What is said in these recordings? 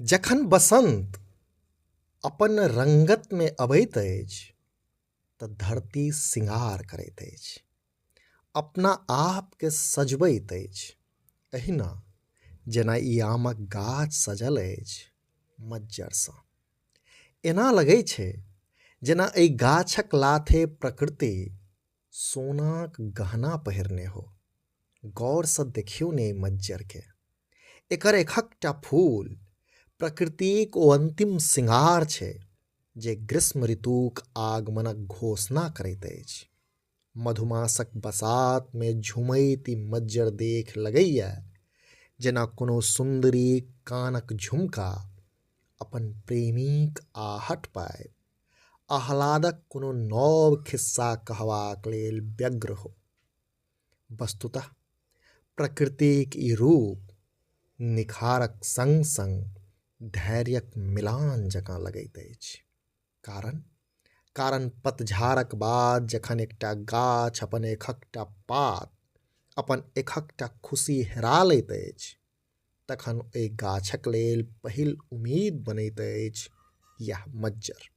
जखन बसंत अपन रंगतमे अबैत अछि तऽ धरती सिंगार करैत अछि, अपना आपके सजबैत अछि, एहिना जेना ई आमक गाछ सजल अछि मज्जरसँ। एना लगै छै जेना एहि गाछक लाथे प्रकृति सोनाक गहना पहिरने हो। गौरसँ देखियौ ने एहि मज्जरके। एकर एकहकटा फूल प्रकृतिक ओ अन्तिम सिंगार छै जे ग्रीष्म ऋतुक आगमनक घोषणा करैत अछि। मधुमासक बसातमे झुमैत ई मज्जर देख लगैए जेना कोनो सुन्दरीक कानक झुमका अपन प्रेमीक आहट पाबि आह्लादक कोनो नव खिस्सा कहबाक लेल व्यग्र हो। वस्तुतः प्रकृतिक ई रूप निखारक संग संग धैर्यक मिलान जकाँ लगैत अछि। कारण कारण पतझारक बाद जखन एकटा गाछ अपन एकहकटा पात, अपन एकहकटा खुशी हेरा लैत अछि, तखन ओहि गाछक लेल पहिल उम्मीद बनैत अछि इएह मज्जर।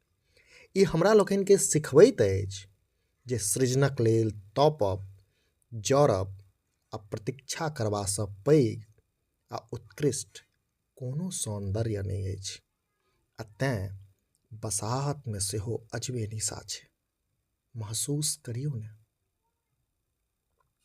ई हमरा लोकनिकेँ सिखबैत अछि जे सृजनक लेल तपब, जरब आ प्रतीक्षा करबासँ पैघ आ उत्कृष्ट कोनो सौन्दर्य नहि अछि। आ तेँ बसातमे सेहो अजबे निशा छै। महसूस करियौ ने।